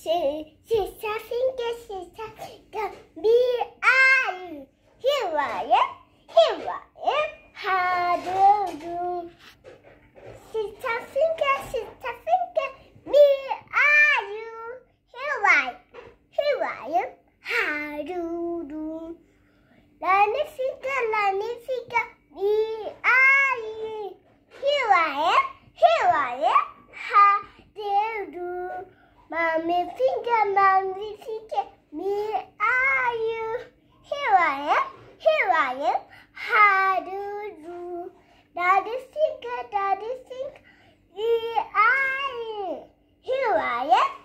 Sister finger, me are you? Here I am. How do you do? Sister finger, me are you? Here I am. How do you do? Lani finger, me are you? Here I am. How do you do? Mommy finger, me are you? Here I am. How do you do? Daddy finger, me are you? Here I am.